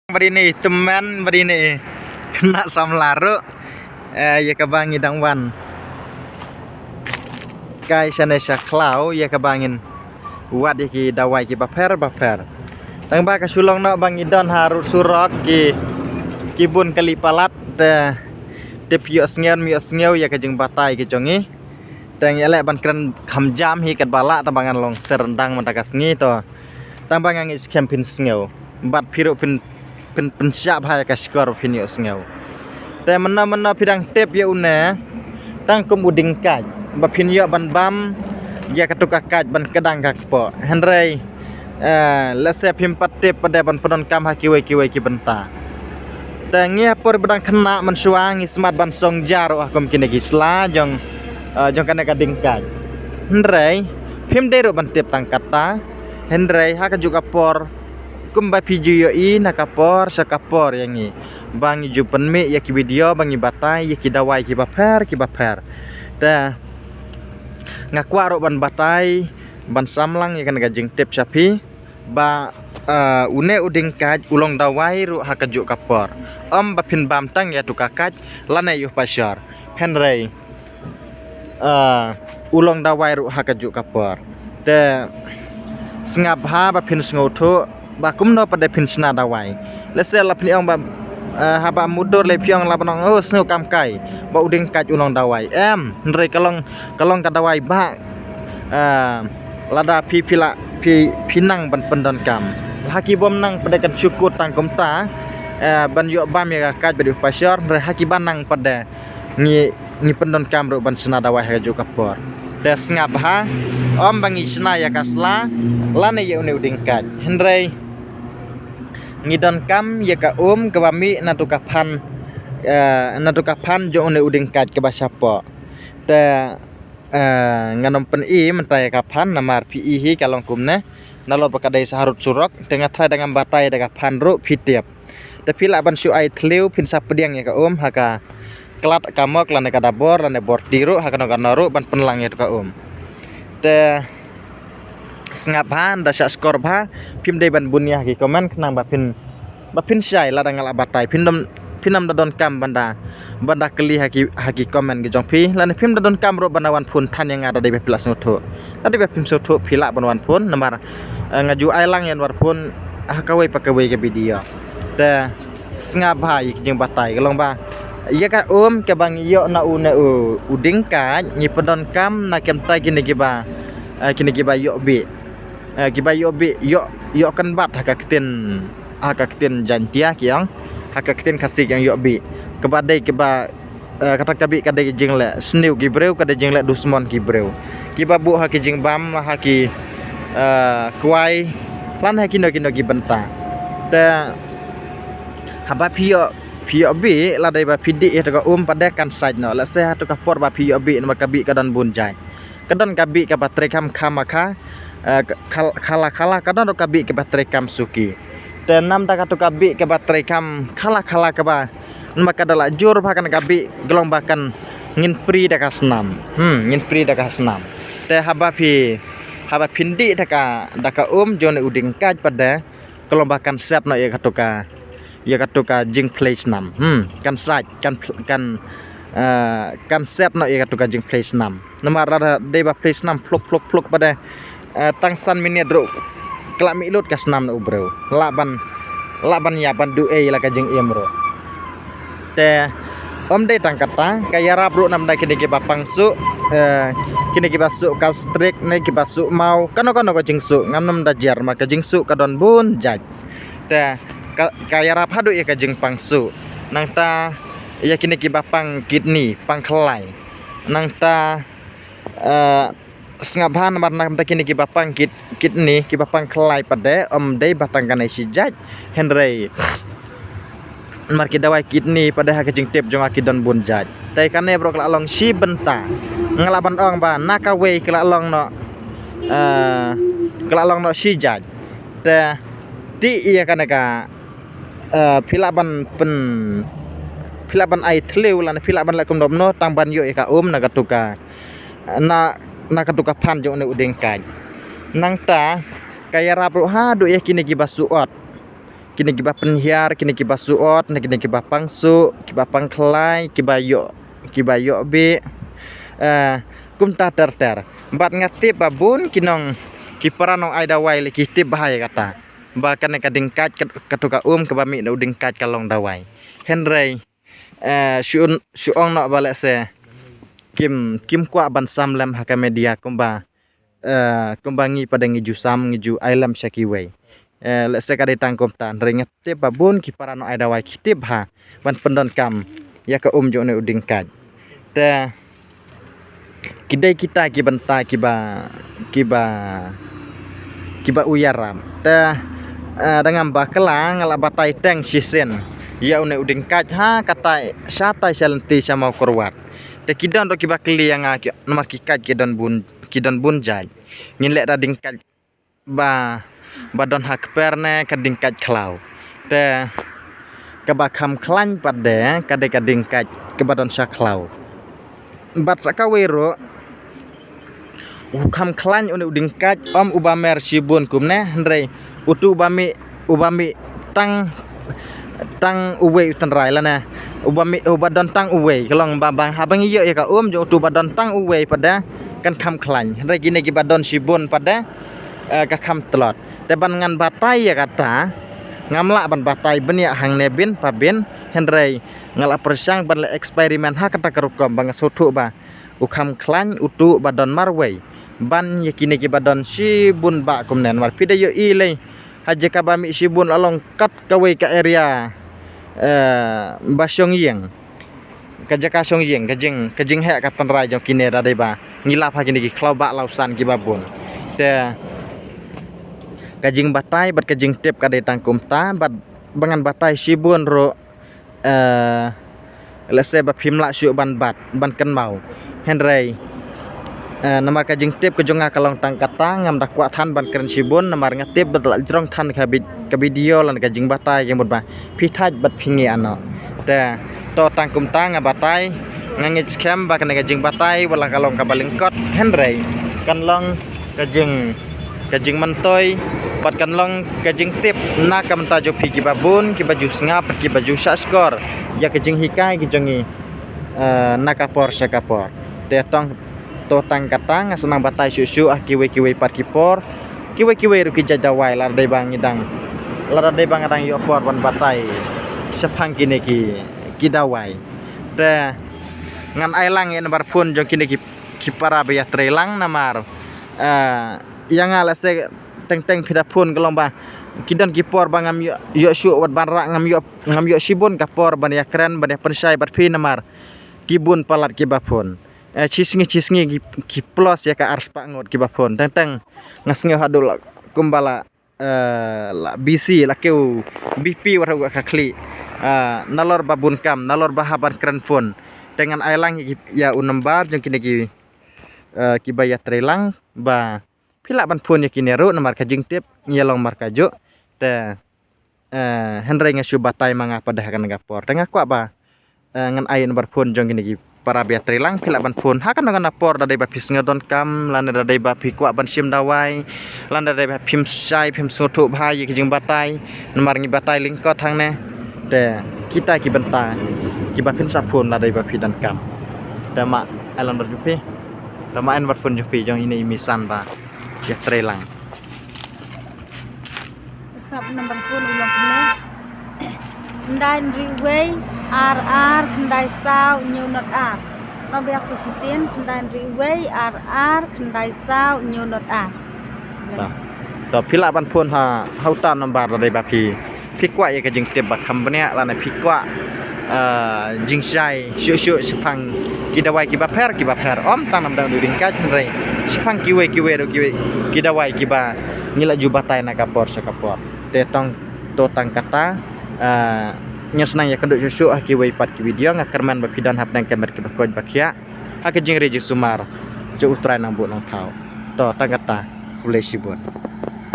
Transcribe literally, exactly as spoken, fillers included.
Bad ine i tymmen, bad ine i khynnah samla ruh. Eh, ïa kaba ngi dang wan kai shane sha khlaw, ïa kaba ngin wad ïa ki dawai kiba pher ba pher. Tang ba ka shu long noh ba ngi don ha rud surok ki, ki bun kali palat te, te phi ïohsngew, ym ïohsngew ïa ka jingbatai ki jong ngi. Te ngi leh ban kren kham jam hi katba lah, tang ba ngan long syrngam mynta ka sngi to. Tang ba nga ngeit skhem phin sngew bad phi ruh phin, phin, pynshah bha ïa ka shkor phin ïohsngew. Te mynno mynno phi dang tip ïa une, tang kum u dieng kait ba phin ïoh ban bam ïa katu ka kait ban kdang ka kpoh. Hynrei, eh, lehse phim pat tip pat de ban pyndonkam ha kiwei kiwei ki bynta. Te ngi ha por ba dang khynnah mynshuwa ngi smat ban song ja ruh ha kum kine ki sla jong, eh, jong kane ka dieng kait. Hynrei phim dei ruh ban tip tang kata. Hynrei ha kajuh ka por, kumba phi ju ïohi na ka por sha ka por ïa ngi, ba ngi ju pynmih ïa ki video ba ngi batai ïa ki dawai kiba pher kiba pher. Te nga kwah ruh ban batai, ban samlang ïa kane ka jingtip sha phi ba, eh, une u dieng kait u long dawai ruh ha kajuh ka por. Ym ba phin bam tang ïa tu ka kait lane ïa u pashor. Hynrei, eh, u long dawai ruh ha kajuh ka por. Te sngap bha ba phin sngewthuh ba kumno pat de phin shna dawai. Lehse la phin ong ba, eh, haba mutdur lei phi ong la ban ong, oh, sngew kam kai ba u dieng kait u long dawai. Em, hynrei ka long, ka long ka dawai ba, eh, lada phi, phi lah, phi, phi nang ban pyndonkam. Ha ki bym nang pat de kan shu kut tang kumta, eh, ban ïoh bam ïa ka kait bad ïa u pashor, hynrei ha kiba nang pat de ngi, ngi pyndonkam ruh ban shna dawai ha kajuh ka por. Te sngap bha, ym ba ngi shna ïa ka sla lane ïa une u dieng kait. Hynrei ngi donkam ïa ka um kaba mih na tu ka phan, eh, na tu ka phan jong une u dieng kait kaba shapoh. Te, eh, ngan ym pyni mynta ïa ka phan namar phi i hi ka long kumne. Nalor ba ka dei sha rud surok, te nga tharai da ngam batai da ka phan ruh phi tip. Te phi lah ban shu ai thliew phin sa pdiang ïa ka um ha ka klat ka mok lane ka dabor lane borti ruh ha kano kano ruh ban pynlang ïa ka um. Te sngap bha, da shah shkor bha, phim dei ban bun ïa ha ki comment khnang ba phin, ba phin shai lada nga lah batai, phin dom, phin ym da donkam ban da, ban da kylli ha ki, ha ki comment ki jong phi, lane phim da donkam ruh ban da wan phone than ïa nga da dei ba phi lah sngewthuh. Da dei ba phim sngewthuh phi lah ban wan phone namar, eh, nga ju ai lang ïa wan phone ha kawei pa kawei ka video. Te sngap bha ïa ki jingbatai ka long ba ïa ka um kaba ngi ïoh na une u, u dieng kait ngi pyndonkam na kymtai kine kiba, eh, kine kiba ïoh bih. Eh, kiba ïoh bih, ïoh, ïoh kynbat ha ka ktien, ha ka ktien Jaintia ki ong, ha ka ktien Khasi ki ong ïoh bih. Kaba dei kiba, eh, kata ka bih ka dei jingleh sniew ki briew, ka dei jingleh dusmon ki briew. Kiba buh ha ki jingbam, ha ki, eh, kwai, lane ha kino kino ki bynta. Te haba phi ïoh, phi ïoh bih, lada ba phi dih ïa tu ka um pat de kan sait noh. Lehse ha tu ka por ba phi ïoh bih namar ka bih ka don bun jait. Ka don ka bih kaba trei kam kham ma kha, eh, khal-, khala khala, ka don ruh ka bih kaba trei kam suki. Te namar katu ka bih kaba trei kam khala khala kaba, namar ka da lah jur bha kane ka bih ka long ba kan ngin pri da ka snam. Hmm, ngin pri da ka snam. Te haba phi, haba phin dih da ka, da ka um jong une u dieng kait pat de, ka long ba kan set noh ïa katu ka, ïa katu ka jingphlei snam. Hmm, kan sait, kan phl-, kan, eh, kan set noh ïa katu ka jingphlei snam. Namar lada dei ba phlei snam phluk phluk phluk pat de, eh, tang san minit ruh ka lah mih lut ka snam na u briew. Lah ban, lah ban ïa ban duh ei la ka jingim ruh. Te ym dei tang kata, ka ïarap ruh namar da kine kiba pang suh, eh, kine kiba suh gastric ne kiba suh maw, kano kano ka jingsuh, ngam nym da jer namar ka jingsuh ka don bun jait. Te ka, ka ïarap haduh ïa ka jingpang suh. Nangta ïa kine kiba pang kidney, pang khlai. Nangta, eh, sngap bha namar namar kine kiba pang kid-, kidney, kiba pang khlai pat de, ym dei ba tang kane shi jait. Hynrei namar ki dawai kidney pat de ha ka jingtip jong nga ki don bun jait. Te kane baroh ka lah long shi bynta. Nga lah ban ong ba na kawei ka lah long noh, eh, ka lah long noh shi jait. Te ti ïa kane ka, eh, phi lah ban pyn, phi lah ban ai thliew lane phi lah ban leh kumno kumno tang ban ïoh ïa ka um na katu ka, na, na katu ka phan jong une u dieng kait. Nangta ka ïarap ruh haduh ïa kine kiba suh ot. kine kiba pynhiar, kine kiba suot, ne kine kiba pangsuh, kiba pangkhlai, kiba ïoh, kiba ïoh bih. Eh, kumta ter ter. Bad nga tip ba bun ki nong, ki para nongai dawai lei ki tip bha ïa kata. Ba kane ka dingkait ka, kato ka um kaba mih na u dingkait ka long dawai. Hynrei, eh, shu, shu ong noh ba lehse kim, kim kwah ban sam lem ha ka media kumba, eh, kumba ngi pat ngi ju sam, ngi ju ai lem sha kiwei. Eh, lehse ka dei tang kumta, hynrei nga tip ba bun ki para nongai dawai ki tip bha ban pyndonkam ïa ka um jong une u dingkait. Te ki dei kita ki bynta kiba, kiba, kiba u ïarap. Te, eh, da ngam bakla nga la batai teng shisien ïa une u dingkait ha kata shatai sha lynti sha Mawkyrwat. Te ki don ruh kiba kylli ïa nga ki, namar ki kait ki don bun, ki don bun jait. Ngin leh da dingkait ba, ba don ha kper ne ka dingkait khlaw. Te kaba kham khlaiñ pat de ka dei ka dingkait kaba don sha khlaw. Bad sa kawei ruh u kham khlaiñ une u dingkait ym uba mer shibun kumne, hynrei utu uba mih, uba mih tang, tang uwei u tynrai lane uba mih, uba don tang uwei, ka long ba, ba haba ngi ïoh ïa ka um jong utu ba don tang uwei pat de kan kham khlaiñ. Hynrei kine kiba don shibun pat de, eh, ka kham tlot. Te ban ngan batai ïa kata, ngam lah ban batai bniah hangne bin pa bin, hynrei nga la pyrshang ban leh experiment ha kata ka rukom ba nga sngewthuh ba u kham khlaiñ utu ba don marwei ban ïa kine kiba don shibun ba kumne. Namar phi da ïohi lei ha jaka ba mih shibun la long kat kawei ka area, eh, ba shong ïing. Ka jaka shong ïing, ka jing, ka jingheh ka tynrai jong kine da dei ba ngi lap ha kine ki khlaw ba law san kiba bun. Te ka jingbatai bad ka jingtip ka dei tang kumta, bad ba ngan batai shibun ruh, eh, lehse ba phim lah shuh ban bat, ban kynmaw. Hynrei, eh, namar ka jingtip ka jong nga ka long tang kata, ngam da kwah than ban kren shibun, namar nga tip ba la jrong than ka bit, ka video lane ka jingbatai ka mut ba phi thait bad phi ngi ano. Te to tang kumta nga batai, nga ngeit skhem ba kane ka jingbatai wat la ka long kaba lyngkot, hynrei kan long ka jing, ka jingmyntoi bad kan long ka jingtip na ka bynta jong phi kiba bun, kiba ju sngap, kiba ju shahshkor ïa ka jinghikai ka jong ngi, eh, na ka por sha ka por. Te tang, to tang kata, nga sngewbha batai shuh shuh ha kiwei kiwei pat ki por, kiwei kiwei ruh ki jait dawai, lada dei ba ngi dang, lada dei ba nga dang ïoh por ban batai shaphang kine ki, ki dawai. Te ngan ai lang ïa number phone jong kine ki, ki para ba ïatreilang namar, eh, ïa nga lehse teng teng phi da phone ka long ba ki don ki por ba ngam ïoh, ïoh shuh wat ban rah, ngam ïoh, ngam ïoh shibun ka por ban ïakren, ban ïapynshai bad phi namar ki bun palat kiba phone. Eh, shi sngi, shi sngi ki, ki plus ïa ka arspah ngut kiba phone. Teng teng nga sngew haduh la kumba la, eh, la busy, la kiew B P wat ha ka khlieh. Eh, nalor ba bun kam, nalor ba hap ban kren phone. Te ngan ai lang ïa ki, ïa u number jong kine ki, eh, kiba ïatreilang ba phi lah ban phone ïa kine ruh namar ka jingtip ïa long markajuh. Te, eh, hynrei nga shu batai ma nga pat de ha kane ka por. Te nga kwah ba, eh, ngan ai number phone jong kine ki para ba ïatreilang, phi lah ban phone ha kano kano ka por, da dei ba phi sngew donkam lane da dei ba phi kwah ban shim dawai lane da dei ba phim shai, phim sngewthuh bha ïa ki jingbatai. Namar ngi batai lyngkot hangne. Te kita ki bynta kiba phin sa phone lada dei ba phi donkam. Te ma ai lang number jong phi. Te ma ai number phone jong phi, jong ine i mei san ba ïatreilang. Sap number phone u long kumne: khyndai hynriew wei ar ar khyndai saw hynñiew not ar. Ngan biang sa shisien: khyndai hynriew wei ar ar khyndai saw hynñiew not ar. Ta. Ta phi lah ban phone ha, ha uta u number lada dei ba phi, phi kwah ïa ka jingtip ba kham bniah lane phi kwah, eh, jingshai shuh shuh shaphang ki dawai kiba pher kiba pher. Ym tang namar dang u dingkait hynrei shaphang kiwei kiwei ruh kiwei ki dawai kiba ngi la ju batai na ka por sha ka por. Te tang, to tang kata, eh, ngi sdang ïakynduh shuh shuh ha kiwei pat ki video. Nga kyrmen ba phi don hapdeng ka met kaba koit ba khiah ha ka jingri jingsumar jong U Trai Nongbuh Nongthaw. To tang kata, khublei shibun.